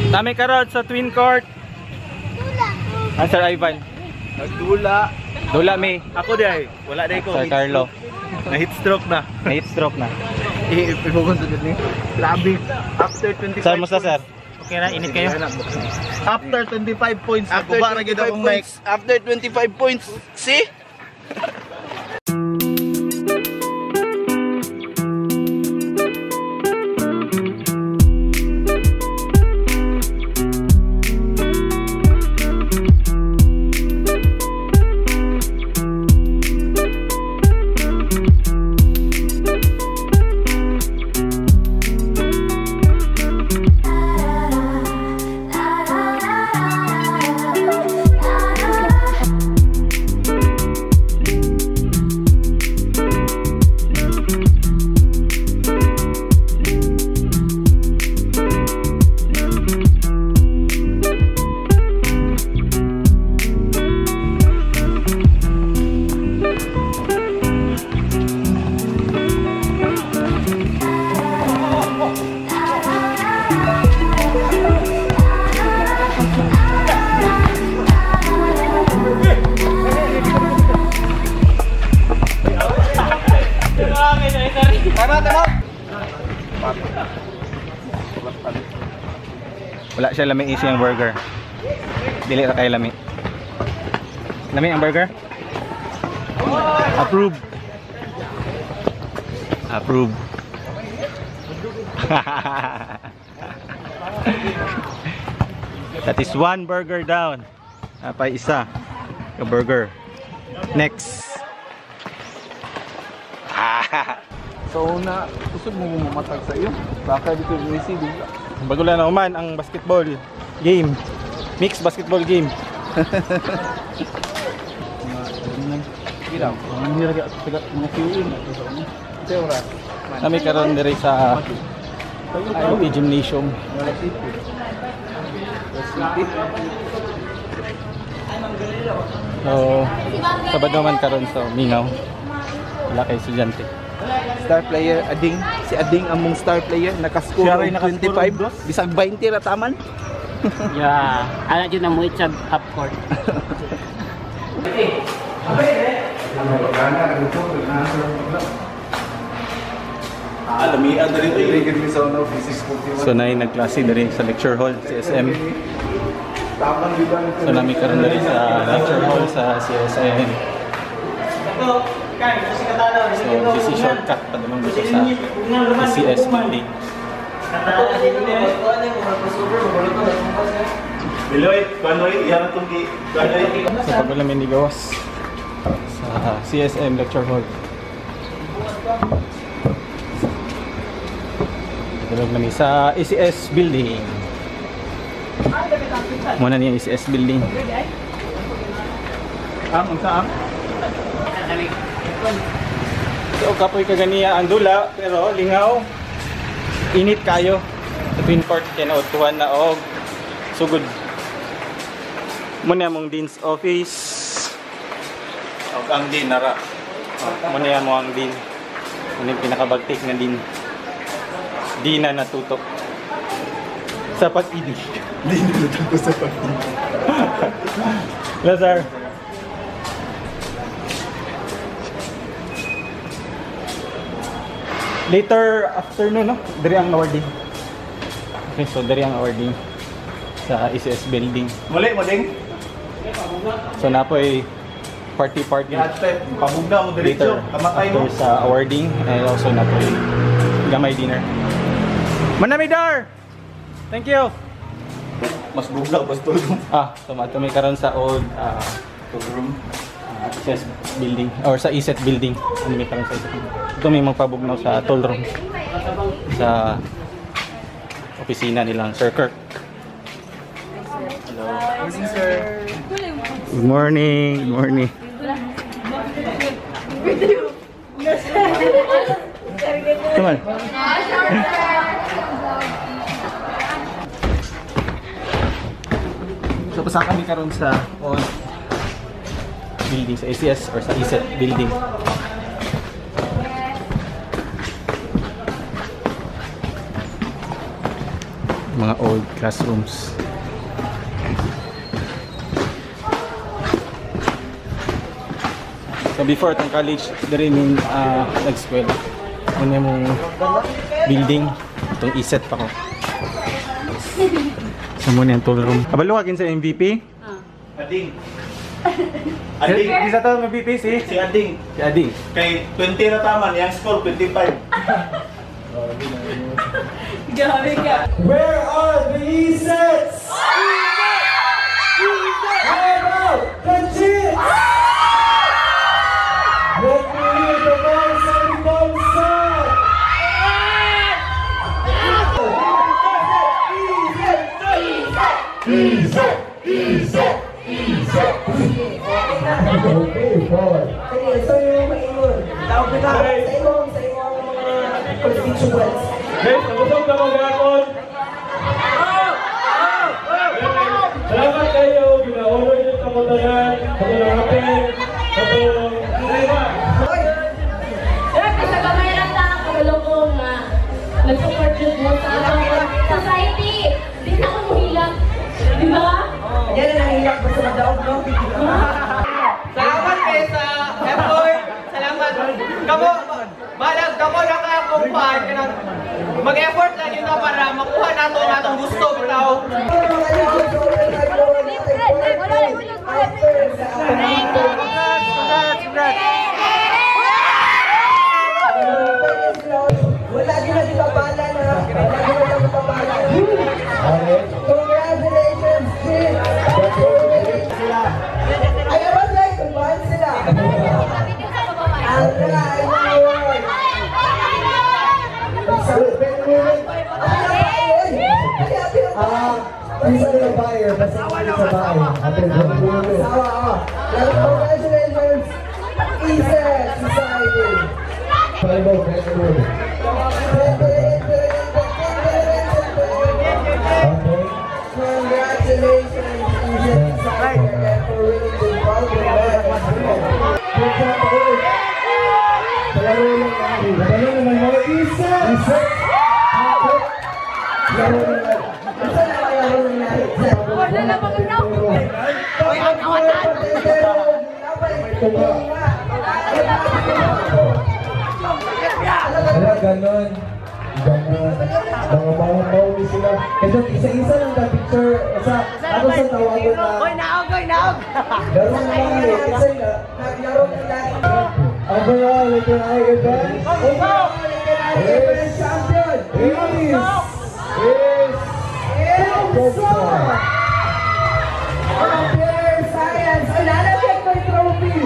Nami karon sa Twin Court. Ang Sir Ivan. Nagdula. Dula mi. Ako di ay. Wala di ko. Sir Carlo. Na heat stroke na. Na heat stroke na. Ibugon sa ni. Grabe. After 25. Sir, musta sir? Okay na, init kayo. After 25 points, After naguba ra gyud 25 akong mic. points, after 25 points, see? Wala siya lami isi ang burger. Dili ra kay lami. Lami ang burger? Approve. Approve. That is one burger down. Napay isa ka burger. Next. So na usod mo mamatag sa iyo. Baka dito receive. Bago lang na uman ang basketball game. Mixed basketball game. Kami karon diri sa IOP Gymnasium. So, Sabado man karon sa Mingaw. Wala kay estudyante. Star player Ading, si Ading among star player nakascore Siya rin nakascore 25, bisag 20 ra taman. Yeah, ana jud na muit sa half court. So na nagklase diri sa lecture hall CSM. So nami karon diri sa lecture hall sa CSM. So this is shortcut padulong dito sa CS building. So pag wala may nigawas sa CSM lecture hall. Padulong nami sa ACS building. Muna niya ACS building. Ang unsa ang? So kapoy kaganiya ang dula pero lingaw init kayo sa Twin Court kay naudtuhan na og sugod. Muna mong dean's office. Og ang dean nara. Muna mo ang dean. Muna yung pinakabagtik na dean. Di na natutok sa pag-ibig. Di na natutok sa pag-ibig. Lazar. Later afternoon, no? Diri ang awarding. Okay, so diri ang awarding sa ACS building. Muli mo ding. So napoy party party. Pabugna mo diretso. Later Kamatay mo. after sa awarding and also napoy gamay dinner. Manamidar! Thank you. Mas bugna pas tulog. Ah, so mato may karon sa old room. ACS building or sa ISET building. Ano may karon sa ISET building. Ito may magpabugnaw sa toll room sa opisina nilang Sir Kirk. Hello. Morning, sir. Good morning. Good morning. Come on. So pasa kami karon sa old building sa ACS or sa ISET building. Mga old classrooms. So before itong college, diri min nag-eskwela. Muna mong building, itong iset pa ko. So muna yung tool room. Kabalo ka sa MVP? Ading. Ading. Isa to MVP si? Si Ading. Si Ading. Kay 20 na tama, niyang score 25. Grabe ka. Where are the E-sets? How about the chicks? Let me hear the voice of the Thompson! E-set! E-set! E-set! Okay, four. So yung maingon. Sa imo ang mga constituents. Guys, nabusog na mag-akon. Salamat kayo, gina-honor niyo sa tanan, sa mga apel, sa mga. Sir, sa gamay lang ta kabalo ko nga nag-support jud mo sa atong society. Di na ko muhilak. Di ba? Yan ang nangihilak ba sa madaog, no? Salamat kayo sa effort. Salamat. Kamo, balag, kamo lang kaya kung paan. Mag-effort lang yun na para makuha nato ang atong gusto bitaw. Congrats, congrats. Wala din na ipapala na. Wala din na ipapala. Congratulations, Jin! Ay, I was like, kumahan sila. Alright, Ah, isa na buyer, basta hindi sa bahay. Ate, Sawa, oh. Congratulations, E-Set Society. Palmo, very. Okay. Congratulations, E-Set Society, again for winning the golden medal. Palaro lang natin. Palaro naman mo. Isa! Isa! Laro naman. Isa na ang laro ng lahat. Wala na bang ikaw? Uy, ang kawatan! Wala, ganon. Ganon. Mga maong sila. Kasi isa-isa lang ka picture. Sa, ako sa tawagon na. Oy, naog, oy, naog. Laro na lang eh. Isa na. Naglaro ng lahat. Overall, ito na ay event. Overall, event champion! Is Thompson! Computer Science! Ay, lalagyan ko yung trophy!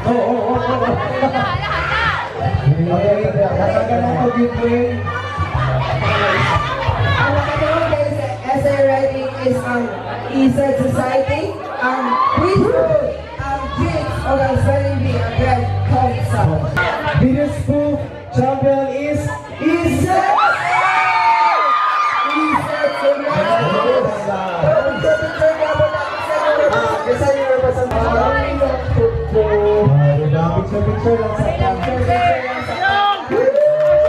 Oo. Okay, natagal ang pag-win. Ang nakatawag kayo sa essay writing is ang E-Set Society, ang Quiz Bowl, ang Jigs, o ang Spelling Bee, ang Grand Thompson. Video spoof champion is Isa! E-Set Congratulations! Picture nga po natin sa inyo. Isa yung representative. Picture, picture lang sa Picture,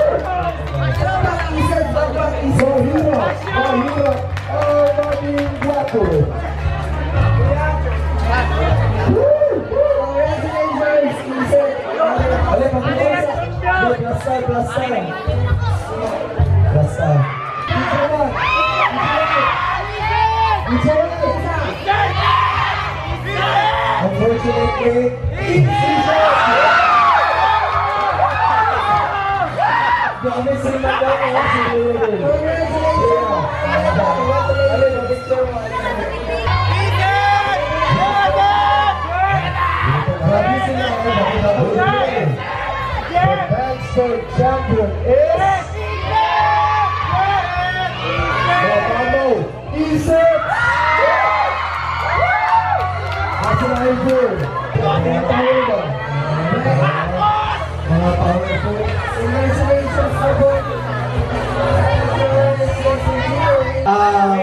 picture lang sa Bang E-Set, bang bang E-Set. Oh, hero! Oh, hero! Oh, maging guwapo! Congratulations, E-Set. Ale, pag-picture sa. No, plus star, plus star. Plus star. Picture one! Picture one! Unfortunately, it's Grabe si Madam, oh, si Lulu. Congratulations! Ale, pag-picture mo. Grabe sila, oh, bakit. The Baxter champion is Mamo Isip! Asa na Ivor? Mga power ba? Mga powerful. Congratulations, Ivor.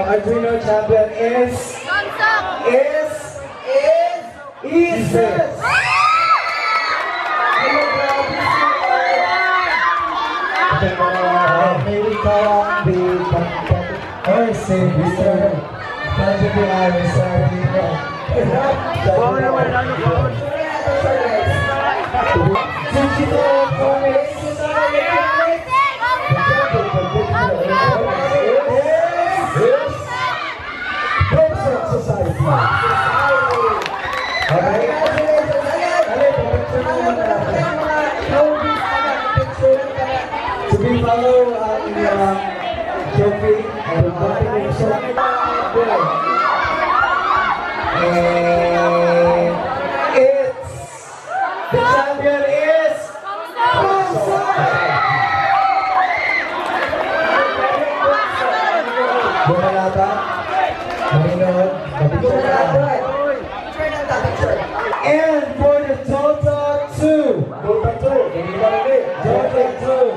Arduino champion is Is Isis! Okay, mga may we call si Mr. Tragedy Mr. Dino. Society. Okay. To be follow ang trophy and competition. And it's the champion is Bumalata, Marinod, and for the Dota 2. Dota 2. Dota 2.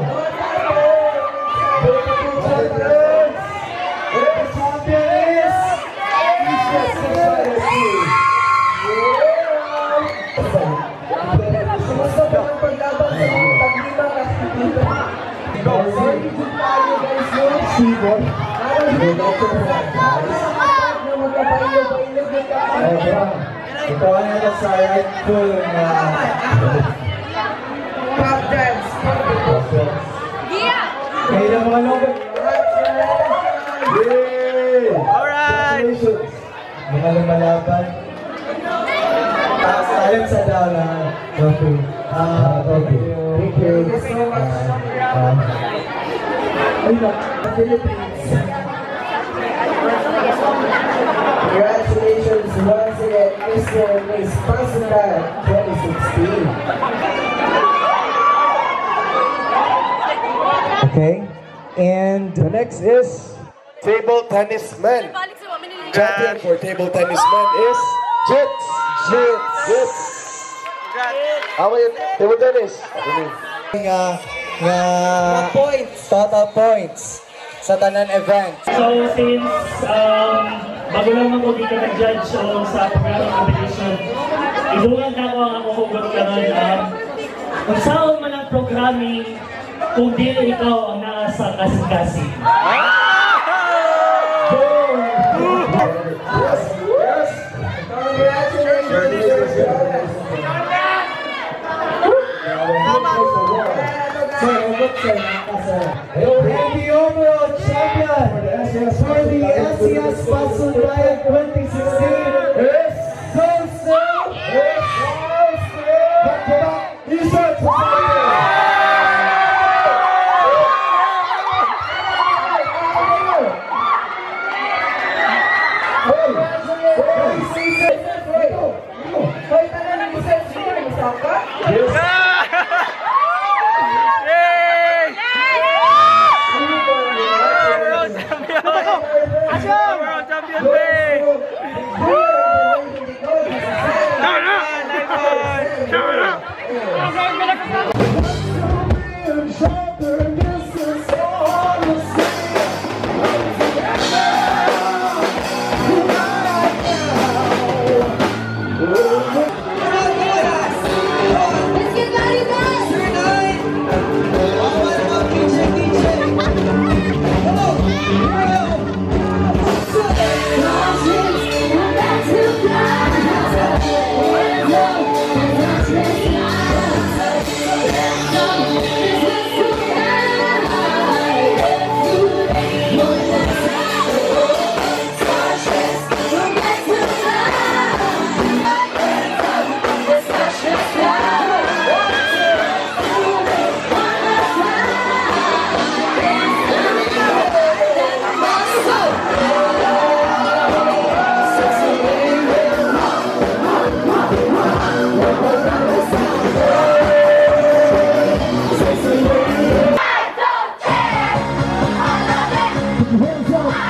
Dota 2 champions. And the champion is Esports Society. Kumusta po ang paglaban sa mga taglima ka? Sorry jud tayo guys, no? Sibon. Ito ang nasa rightful na pop dance. Kaya na mga logo. Yay! Alright! Mga lumalaban. Alam sa daw na trophy. Okay. Thank you. Thank you so much. Philippines. Congratulations once again, Mr. and Miss Pasundan 2016. Okay, and the next is table tennis men. Champion for table tennis men is Jits. Jits. Jits. How are you? Table tennis. Nga points. Total points sa tanan event. So since bago lang ako di ka nag-judge o sa programming competition, idungan na ako ang akong hugot karon. Kung saan man ang programming, kung dili ikaw ang naa sa kasing-kasing. Yes! Yes! Congratulations! And the overall champion for the SES Pasundayan 2016 is goes to back-to-back Esports Society! Hands up.